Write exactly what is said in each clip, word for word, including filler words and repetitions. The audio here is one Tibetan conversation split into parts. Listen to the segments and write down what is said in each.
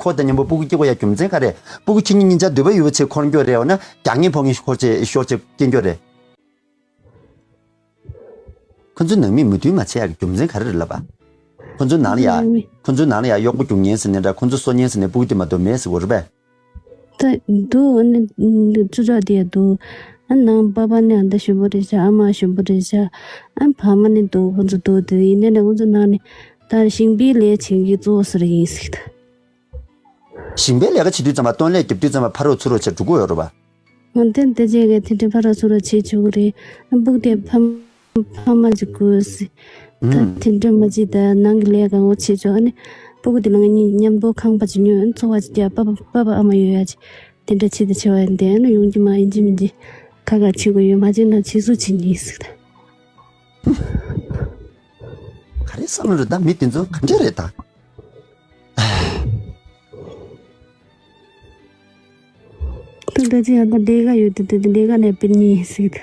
ཁོ་དང་མཉམ་པོ་སྤུ་གུ་སྐྱེ་དགོས་ཡ་རྒྱུ་མཚན་ག་རེ། སྤུ་གུ་ཁྱེད་གཉིས་གཉིས་ཆ་འདོད་པ་ཡོད་པ་བྱས་འཁོར་འགྱོ་རེད། འོ་ན་རྒྱག་ངན་ཕོག་ངན་ཤོར་བྱས་ཤོར་བྱས་སྐྱེ་འགྱོ་རེད། ཁོ་ཚོའི་ནང་མིས་མོས་མཐུན་མ་བྱས་ཡ་གི་རྒྱུ་མཚན་ག་རེ་རེད་ལབ་པ། ཁོ་ཚོའི་ནང་ལ་ཡ། ཁོ་ཚོའི་ནང་ལ་ཡ་གཡོག་པོ་རྒྱུག་ཉན་ཟེར་ནས་འདྲ། ཁོ་ཚོ་གསོ་ཉན་ཟེར་ནས་སྤུ་གུ་དེ་མ་གཏོགས་མེད་ཟེར་བ་རེད་པས། ད་འདུག་ཨ་ནི་ཅོ་ཅོ་དེ་འདུག་ཨ་ནང་པ་ཕ་ནི་ཨ་མདའ་ཞིམ་པོ་རེད་ཤག་ཨ་མ་ཞིམ་པོ་རེད་ཤག་ཨ་ཕ་མ་ནི་འདུག་ཁོ་ཚོ་འདུག་དེ་ཡིན་ནའི་ཁོ་ཚོ་ནང་ནས་ད་ཞིང་པའི་ལས་བྱེད་མཁན་གཙོ་བོ་ཟེར་ཡིན་ཟིག་ད། ཞིང་པའི་ལས་ཀ་བྱེད་དུས་ཙམ་པ་སྟོན་ལས་རྒྱབ་དུས་ཙམ་པ་ཕ་རོགས་ཚུར་རོགས་བྱས་འགྲོ་གི་ཡོད་རེད་པ། འོན་ཏེ་འདི་རྗེས་ཀྱི་དེ་འདྲའི་ཕ་རོགས་ཚུར་རོགས་བྱེད་ཆོག་གི་རེད། སྤུ་གུ་དེ་ཕ་ཕ་མ་ཅིག་དགོས་ཟེར། ད་ཨུམ། དེ་འདྲ་མ་བྱེད། ད་ནང་གི་ལས་གང་བོ་བྱེད་ཆོག་ཨ་ནི་སྤུ་གུ་དེ་ལ་ང་གཉིས་མཉམ་པོ་ཁང་པ་ཅིག་ཉོས། འཚོ་བ་ཅིག་རྒྱག་པ་པ་པ་ཨ་མ་ཡོད་ཡ་ཅིག་དེ་འདྲ་བྱེད་དེ་བྱེད་པ་ཡིན་ཏེ་ཨ་ནི་ཡོང་རྒྱུ་མ་ཡིན་གཅིག་མིན་གཅིག་ཁ་ཁ་བྱེད་དགོས་ཡོད། མ་བྱེད་ན་བྱེད་སུ་བྱེད་ཉེས་ཟེར་ད། ག་རེ་བསམ་བློ་རེད་ད། མི་དེ་ཚོ་ག་འདྲ་རེད་ད། ད་ལྟ་ཅི་ཡང་ད་ལས་ཀ་ཡོད་དེ་དེ་ལས་ཀ་ནས་སྤེལ་ཉེས་ཟིག་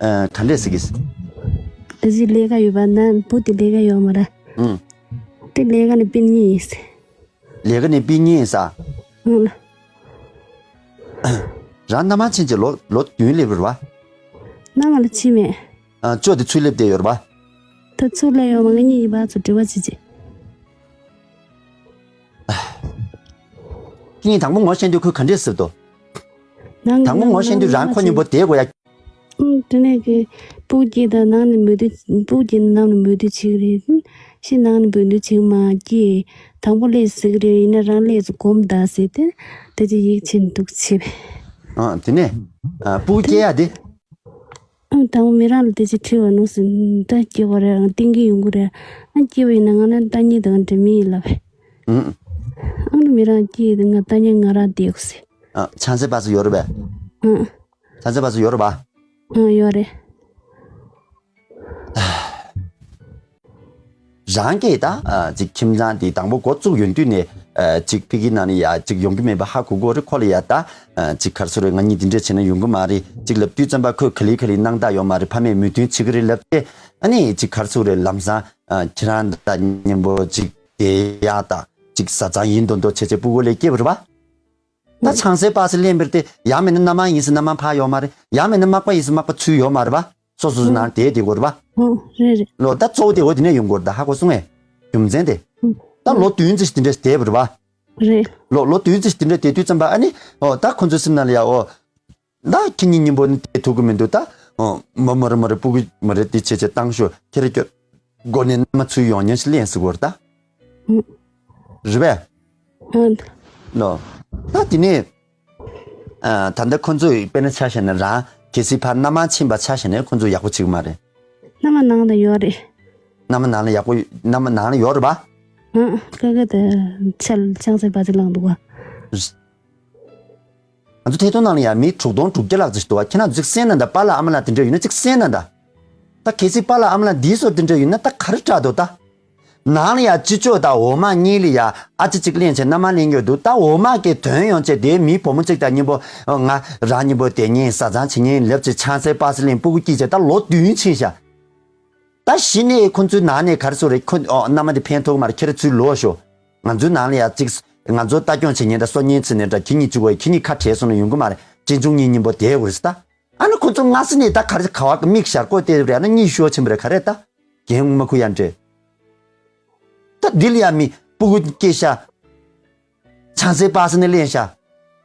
ཨ། ག་འདྲས་ཟིག་གིས། ད་ཅི་ལས་ཀ་ཡོད་པ་ན་བུ་དེ་ལས་ཀ་ཡོད་མ་རེད། ཨང་། དེ་ལས་ཀ་ནས་སྤེལ་ཉེས་ཟིག་ལས་ཀ་ནས་སྤེལ་ཉེས་ཟ། ཨང་། རང་མནའ་མ་ཕྱིན་ཆད་ལོ་ལོ་བདུན་སླེབས་རེད་བ། མནའ་མ་ལ་ཕྱིན་མེད། ཨ། ཅོ་དེ་ཚུར་སླེབས་བསྡད་ཡོད་རེད་བ། ད་ཚུར་སླེབས་ཡོང་བ་ང་གཉིས་ཡིན་པ་ཚོ་འབྲེལ་བ་བྱེད་ཅིག་ཁྱེད་གཉིས་དང་པོ་ངོ་ཤེས་དུས་ཁོས་ག་འདྲས་ཟེར་དོ། ནང་དང་པོ་ངོ་ཤེས་དུས་རང་ཁོ་མཉམ་པོ་བསྡད་དགོས་ཡ། ཨུམ། དེ་ནས་ཀྱི་སྤུ་གུ་སྐྱེས་དང་ནང་ནས་མོས་མཐུན། སྤུ་གུ་སྐྱེས་ནས་ནང་ནས་མོས་མཐུན་བྱེད་ཀྱི་རེད། ཤི་ནང་ནས་མོས་མཐུན་བྱེད་ཀྱི་མ་སྐྱེས། དང་པོ་སླེབས་ཟེར་གྱི་རེད། ཡིན་ན་རང་སླེབས་ཚོ་གོམས་ད་ཟེར་ཏེ་དེ་ཅི་ཡིག་ཆེན་འདུག་བྱེད་པས། ཨ། དེ་ནས། ཨ། སྤུ་གུ་སྐྱེ་ཡ་དེ། ཨང་། དང་པོ་མི་རང་ལ་དེ་ཅི་ཁྲིད་བ་ནོ་ཟིན་ད་སྐྱེ་བ་རེད། ཨང་། བསྟན་གྱི་ཡོང་གི་རེད། ཨང་། སྐྱེ་བ་ཡིན་ན་ང་ནི་ལྟ་ཉེས་དང་འདྲ་མི་ཡིན་ལབ། ཨང་། ཨང་། མི་རང་སྐྱེ་དེ་ང་ལྟ་ཉེས་ང་རང་བསྡད་དགོས་ཟེར། ཨ། ཆང་ས་པ་སུ་ཡོད་རེད་པས། ཨང་། ཆང་ས་པ་སུ་ཡོད་རེད་པ། ཨང་། ཡོད་རེད། རང་གིས་ད་ཅིག་ཁྱིམ་ཚང་འདི་དང་པོ་འགོ་བཙུགས་ཡོང་དུས་ནས་ཅིག་ཕ་གི་ནང་ནས་ཡ་ཅིག་ཡོང་གི་མེད་པ་ཧ་གོ་གོ་རེད། ཁོ་ལ་ཡ་ད་ཅིག་ག་རེ་ཟེར་རེད། ང་གཉིས་འདི་འདྲས་བྱས་ན་ཡོང་གི་མ་རེད་ཅིག་ལབ་དུས་ཙམ་པ་ཁོས་ག་ལེ་ག་ལེ་སྣང་དག་ཡོད་མ་རེད། ཕ་མས་མོས་མཐུན་བྱེད་ཀྱི་རེད་ལབ་སྟེ། ཨ་ནི་ཅིག་ག་རེ་ཟེར་རེད། ལམ་སང་ཁྱེད་རང་ད་མཉམ་པོ་ཅིག་བསྡད་ཡག་ད་ཅིག་བཟའ་ཚང་ཡིན་མདོག་མདོག་བྱས་བྱས་སྤུ་གུ་ལ་སྐྱེས་པ་རེད་པ། ད་ཆང་སའི་པ་སེ་ལེན་པར་དེ་ཡང་མིན་ན་མནའ་མ་ཡིན་ཟེར་མནའ་མ་ཕར་ཡོད་མ་རེད། ཡང་མིན་ན་མག་པ་ཡིན་ཟེར་མག་པ་ཚུར་ཡོད་མ་རེད་པ། སོ་སོ་སོ་ནང་དེ་དེ་གོ་རེད་པ། ཨོ་རེད་རེད། ལོ་ད་གཙོ་བོ་དེ་འོ་དེ་ནས་ཡོང་གོ་རེད། ད་ཧ་གོ་སོང་ངས། རྒྱུ་མཚན་དེ། ད་ལོ་བདུན་ཙམ་ཞིག་དེ་འདྲས་བསྡད་པ་རེད་པ། རེད། ལོ་ལོ་བདུན་ཙམ་ཞིག་དེ་འདྲས་བསྡད་དུས་ཙམ་པ་ཨ་ནི་ཨོ་ད་ཁོ་ཚོའི་སེམས་ནང་ལ་ཡ་ཨོ། ད་ཁྱེད་གཉིས་མཉམ་པོ་ནི་བསྡད་ཐུབ་ཀྱི་མི་འདུག་ད་ཨོ་མ་མོ་རེ་མོ་རེ་སྤུ་གུ་མོ་རེ་དེ་བྱས་བྱས་བཏང་ཤོག་ཁྱེད་རེ་སྐྱོ། སྒོ་ནས་མནའ་མ་ཚུར་ཡོང་ཉན་ཞིག་ལེན་ཟེར་གོ་རེད་ད། ཨུ། རེད་པས། ཨུ། ལོ། ད་དེ་ནས། ཨ། ད་ལྟ་ཁོ་ཚོས་དཔེར་ན་ཆ་བཞག་ན་རང་གལ་སྲིད་ཕར་མནའ་མ་ཕྱིན་པ་ཆ་བཞག་ན་ཁོ་ཚོས་ཡག་པོ་བྱེད་ཀྱི་མ་རེད། མནའ་མ་ནང་ལ་ཡོད་རེད། མནའ་མ་ནང་ལ་ཡག་པོ་མནའ་མ་ནང་ལ་ཡོད་རེད་པ། ཨུ། ཀ་ཀ་དེ་ཆལ་ཆང་སའི་པ་སེ་ལངས་འདུག་ག་ང་ཚོ་ཐད་གཏོང་ནང་ལ་ཡང་མི་དྲུག་སྟོང་དྲུག་བརྒྱ་ལྷག་ཙམ་ཞིག་འདུག་བ། ཁྱེད་རང་ཚོ་ཅིག་གསན་ན་འདྲ། པཱ་ལགས་ཨ་མ་ལགས་དེ་འདྲ་ཡོད་ན་ཅིག་གསན་ན་འདྲ། ད་གལ་སྲིད་པཱ་ལགས་ཨ་མ་ལགས་འདིའི་སོར་དེ་འདྲ་ཡོད་ན་ད་ག་རེ་དྲག་འདུག་ད། ནང་ལ་ཡང་ཅི་ལྕོགས་དང་འོ་མ་གཉིས་ལ་ཡང་ཨ་ཅེ་གཅིག་ལེན་བྱས་མནའ་མ་ལེན་གྱི་འདུག་ད་འོ་མ་གི་དོན་ཡོང་བྱས་དེ་མི་བུ་མོ་གཅིག་དང་མཉམ་པོ་ང་རང་མཉམ་པོ་བསྡད་ཉན་བཟའ་ཚང་བྱེད་ཉན་ལབ་བྱས་ཆང་སའི་པ་སེ་ལེན་སྤུ་གུ་སྐྱེས་བྱས་ད་ལོ་བདུན་ཕྱིན་ཤག་ད་གཞི་ནས་ཁོ་ཚོའི་ནང་ནས་ག་རེ་ཟེར་རེད། ཁོ་ཨོ་མནའ་མ་དེ་ཕན་ཐོགས་མ་རེད། ཁྱེད་རང་ཚུར་ལོག་ཤོག་ང་ཚོའི་ནང་ལ་ཡ་གཅིག་ང་ཚོ་ལྟ་སྐྱོང་བྱེད་མཁན་དང་གསོ་མཁན་ཚོ་ནས་འདྲ་ཁྱེད་གཉིས་གཅིག་གོ་ཡ་ཁྱེད་གཉིས་ཁ་བྲལ་སོང་ན་ཡོང་གི་མ་རེད། གཅེན་གཅུང་གཉིས་མཉམ་པོ་བསྡད་དགོས་རེད་ཟེར་ད། ཨ་ནི་ཁོ་ཚོ་སྔ་ས་ནས་ད་ག་རེ་ག་བ་གི་མིག་ཞར་ཀོ་བལྟས་རེད། ཨ་ནི་གཉིད་ཤོར་ཕྱིན་པ་རེད་ག་རེ་ད། རྒན་ངུ་མ་ཁུ་ཡ་འདྲེ། ད་འདི་ལ་ཡ་མི་སྤུ་གུ་སྐྱེས་ཤག་ཆང་སའི་པ་སེ་ནས་ལེན་ཤག་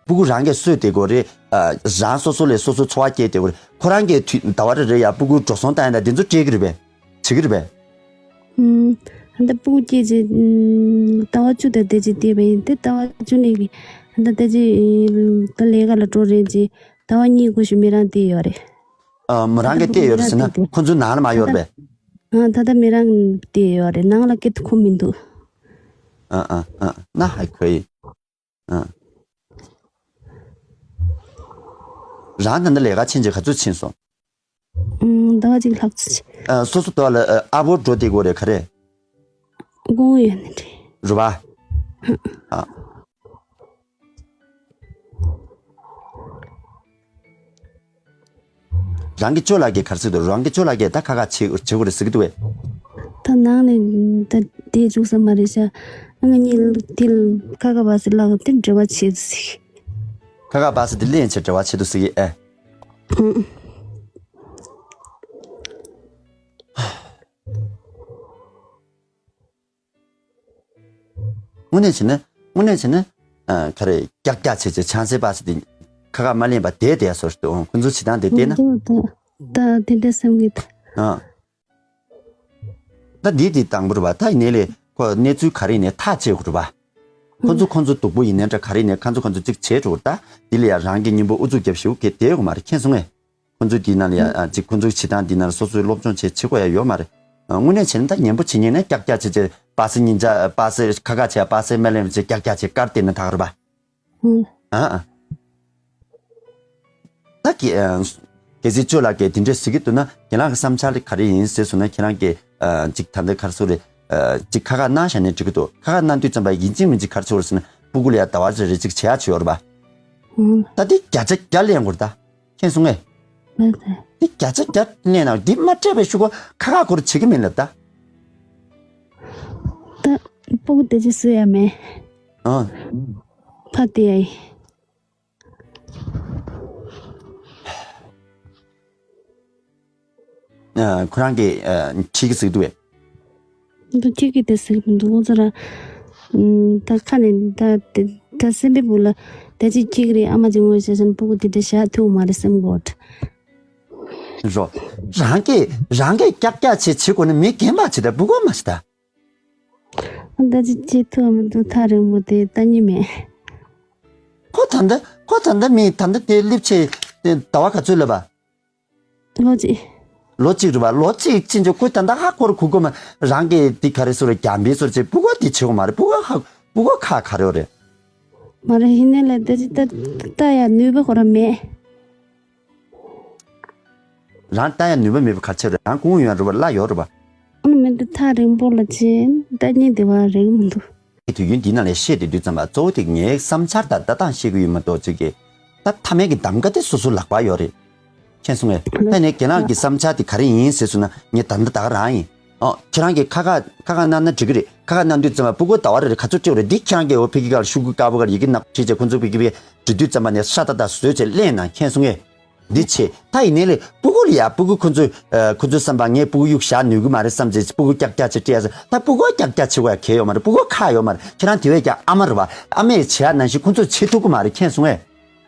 སྤུ་གུ་རང་གིས་གསོས་བསྡད་དགོས་རེད། ཨ། རང་སོ་སོ་ལས་སོ་སོ་འཚོ་བ་སྐྱེལ་བསྡད་དགོས་རེད། ཁོ་རང་གིས་དུས་ཟླ་བ་རེ་རེ་ཡ་སྤུ་གུ་འགྲོ་སོང་བཏང་ཡ་ད་འདི་ཚོ་སྤྲད་ཀྱི་རེད་པས། བྱེད་ཀྱི་རེད་པས། ཨུམ། ད་སྤུ་གུ་སྐྱེས་རྗེས་ཨུམ་ཟླ་བ་བཅུ་དང་དེ་རྗེས་བལྟས་པ་ཡིན་ཏེ་ཟླ་བ་བཅུ་ནས་ཀྱི་ད་དེ་རྗེས་ད་ལས་ཀ་ལ་འགྲོ་རན་རྗེས་ཟླ་བ་གཉིས་འགོ་ཞུ་མི་རང་བསྡད་ཡོད་རེད། ཨ། མོ་རང་གིས་བལྟས་ཡོད་རེད་ཟེར་ན་ཁོ་ཚོའི་ནང་ལ་མ་ཡོད་རེད་པས། ཨ། ད་ལྟ་མི་རང་བལྟས་ཡོད་རེད། ནང་ལ་སྐད་དུ་ཁུམ་མི་འདུག་ཨ་ཨ་ཨ། ན་ཧའི་ཁོའི། ཨ། རང་ད་ལྟ་ལས་ཀ་ཕྱིན་རྗེས་ག་ཚོད་ཕྱིན་སོང་། ཨུམ། ཟླ་བ་གཅིག་ལྷག་ཙམ་ཕྱིན། ཨ། སོ་སོ་ལྟོ་བ་ལ་ཨ་ཕོ་འགྲོ་བསྡད་དགོས་རེད་ག་རེ། དགོངས་ཡོད་ནི་འདྲ། རེད་པ། ཨ། རང་གི་ཅོ་ལགས་ཀྱིས་ག་རེ་ཟེར་འདུག་རང་གི་ཅོ་ལགས་ཀྱིས་ད་ཁ་ཁ་བྱེད་བྱེད་དགོས་རེད་ཟེར་གྱི་འདུག་བས། ད་ནང་ནས་ད་ དེ་བཅུག་ས་མ་རེད་ཤག་ང་གཉིས་དེ་ཁ་ཁ་བ་སི་ལག་དེ་འབྲེལ་བ་བྱེད་ཟིག་ཁ་ཁ་བ་སི་དེ་ལེན་ཆེ་འབྲེལ་བ་བྱེད་དུ་ཟིག་ཨེ། ཨང་། དངོས་གནས་བྱས་ན། དངོས་གནས་བྱས་ན། ཨ། ག་རེ། ཀྱག་ཀྱག་བྱས་བྱས་ཆང་སའི་པ་སི་དེ་ཁ་ཁ་མ་ལེན་པ་དེ་དེ་སོར་དུ་འོང་། ཁོ་ཚོ་བྱེད་སྟངས་དེ་བལྟས་ན། ད་དེ་འདྲ་སེམས་ཀྱི། ཨ། ད་འདི་དེ་དང་པོ་རེད་པ། ད་ཡིན་ནའི་ལས་ཁོ་གནས་ཚུལ་ག་རེ་ཡིན་ནའི་ཐག་བཅད་དགོས་རེད་པ། ཁོ་ཚོ་ཁོ་ཚོ་སྡུག་པོ་ཡིན་ནའི་འདྲ། ག་རེ་ཡིན་ནའི་ཁོ་ཚོ་ཁོ་ཚོ་གཅིག་བྱས་འགྲོ་གི་རེད། ད་འདི་ལ་ཡང་རང་གི་གཉེན་པོ་ཨུ་ཚུགས་རྒྱབ་ཞུ་གི་དེ་ཡོད་མ་རེད། མཁྱེན་སོང་ངས། ཁོ་ཚོ་དེའི་ནང་ལ་ཡང་ཨ་ཅིག་ཁོ་ཚོའི་བྱེད་སྟངས་འདི་ནང་ལ་སོ་སོའི་སློབ་སྦྱོང་བྱེད་བྱེད་དགོས་ཡ་ཡོད་མ་རེད། ཨ། དངོས་གནས་བྱས་ན་ད་ཉན་པོ་བྱེད་ཉན་ནས་ཀྱག་ཀྱག་བྱས་བྱས་པ་སེ་ཉིན་ཆ་པ་སེ་ཁ་ཁ་བྱས་པ་སེ་མ་ལེན་བྱས་ཀྱག་ཀྱག་བྱས་ཀར་བལྟས་ན་ད་ག་རེད་པ། ཨ་ཨ། ད་གི་ཨ། གལ་སྲིད་ཅོ་ལགས་ཀྱིས་དེ་འདྲས་ཟེར་གྱི་འདུག་ན། ཁྱེད་རང་གི་བསམ་འཆར་དེ་ག་རེ་ཡིན་ཟེར་སོང་ན། ཁྱེད་རང་གིས་ཨ་ཅིག་ད་ལྟ་ག་རེ་ཟེར་དགོས་རེད། ཨ་ཅིག་ཁ་ཁ་གནང་བཞག་ན་འགྲིག་གི་འདུག་ཁ་ཁ་གནང་དུས་ཙམ་པ་ཡིན་གཅིག་མིན་གཅིག་ག་རེ་ཟེར་དགོས་རེད་ཟེར་ན། སྤུ་གུ་ལ་ཡ་ཟླ་བ་རེ་རེ་ཅིག་བྱེད་ཡག་བྱེད་ཡོད་རེད་པ། ཨང་། ད་དེ་བརྒྱ་ཆ་བརྒྱ་ལེན་དགོས་རེད་ད། མཁྱེན་སོང་ངས། ལགས་སོ། འདི་བརྒྱ་ཆ་བརྒྱ་ལེན་ན་འདི་མ་སྤྲད་པའི་ཤུགས་ཁ་ཁ་སྐོར་བྱེད་ཀྱི་མིན་ལབ་ད། ད་སྤུ་གུ་དེ་ཅི་སུ་ཡ་མེད། ཨ། ཕ་དེ་ཡ་ཡིན། ཨ། ཁོ་རང་གིས་ཨ་ཁྲིད་ཀྱི་ཟིག་འདུག་བས། འདི་གཅིག་གིས་དེ་ཟེར་གི་མི་འདུག་ཁོང་ཚོ་ར། ཨུམ། ད་ཁ་ནས་ད་དེ་ད་སེམས་པའི་བུ་ལ་ད་ཅིག་གཅིག་རེད། ཨ་མ་ཅིག་ངོ་ཤེས་ཙང་སྤུ་གུ་དེ་འདྲ་བཞག་ཐུབ་མ་རེད་སེམས་གོ། རོ། རང་གིས་རང་གིས་ཀྱག་ཀྱག་བྱེད་བྱེད་དགོས་ན་མི་རྒན་པ་བྱེད་ད་སྤུ་གུ་མ་བྱེད་ད། ད་ཅིག་བྱེད་ཐུབ་མི་འདུག་ཐག་རིང་པོ་དེ་ལྟ་ཉན་མེད། ཁོ་ད་ལྟ་ཁོ་ད་ལྟ་མི་ད་ལྟ་དེ་སླེབས་ཆེད་ཟླ་བ་ག་ཚོད་ལབ་པ། ལོ་གཅིག་ལོ་གཅིག་རེད་པ། ལོ་གཅིག་ཕྱིན་ཆད་ཁོས་ད་ལྟ་ཧ་ཁོ་ར་གོ་གོ་མ། རང་གི་འདི་ག་རེ་ཟེར་རྒྱ་འབིན་ཟེར་བྱས་སྤུ་གུ་འདི་བྱེད་གོ་མ་རེད། སྤུ་གུ་ཧ་སྤུ་གུ་ཁ་ག་རེ་ཡོད་རེད། མ་རེད། ཡིན་ནའི་ལས་ད་ཅི་ད་ལྟ་ཡ་ནུས་པ་ཁོ་ར་མེད། རང་ལྟ་ཡ་ནུས་པ་མེད་པ་ག་ཚོད་རེད། རང་ཁུངས་ཡོད་རེད་པ། གླ་ཡོད་རེད་པ། ཨ་ནི་མི་འདི་ཐག་རིང་པོ་ལ་ཕྱིན་ལྟ་ཉན་བདེ་བ་རེད་མི་འདུག་དུས་ཡུན་འདི་ནང་ལ་བཤད་བསྡད་དུས་ཙམ་པ་གཙོ་བོ་དེ་ངའི་བསམ་འཆར་དང་ལྟ་སྟངས་བཤད་ཀྱི་ཡོད་མ་གཏོགས་ཅིག་གི། ད་མཐའ་མའི་གི་གདམ་ག་དེ་སོ་སོ་ལག་པ་ཡོད་རེད། མཁྱེན་སོང་ངས། ད་ནས་ཁྱེད་རང་གི་བསམ་འཆར་དེ་ག་རེ་ཡིན་ཟེར་སོང་ན་ངས་ད་ལྟ་ད་ག་རང་ཡིན། ཨོ་ཁྱེད་རང་གིས་ཁ་ཁ་ཁ་ཁ་གནང་ན་འགྲིག་གི་རེད། ཁ་ཁ་གནང་དུས་ཙམ་པ་སྤུ་གུ་ཟླ་བ་རེ་རེ་ག་ཚོད་སྤྲད་རེད། འདི་ཁྱེད་རང་གིས་འོ་ཕ་གི་གར་ཤོག་གུ་དཀར་པོ་གར་ཡི་གེ་ནག་བྲིས་བྱས་ཁོ་ཚོ་ཕ་གི་ཕ་གི་འབྲི་དུས་ཙམ་པ་ནས་ཧྲ་ཏ་ཏ་བཟོས་བྱས་ལེན་ན། མཁྱེན་སོང་ངས། འདི་བྱེད། ད་ཡིན་ནའི་ལས་སྤུ་གུ་ལ་ཡ་སྤུ་གུ་ཁོ་ཚོས་ཨ་ཁོ་ཚོའི་བསམ་པ་ངས་སྤུ་གུ་གཡུག་བཞག་ནུས་གི་མ་རེད་བསམ་བྱས་སྤུ་གུ་ཀྱག་ཀྱག་བྱེད་སྤྲད་ཡ་ཟེར། ད་སྤུ་གུ་ཀྱག་ཀྱག་བྱེད་དགོས་ཡ་གལ་ཡོད་མ་རེད། སྤུ་གུ་ཁག་ཡོད་མ་རེད། ཁྱེད་རང་དེ་བས་ཀྱང་ཨ་མ་རེད་པ། ཨ་མས་བྱེད་ཡ་ནང་བཞིན་ཁོ་ཚོས་བྱེད་ཐུབ་གི་མ་རེད། མཁྱེན་སོང་ངས།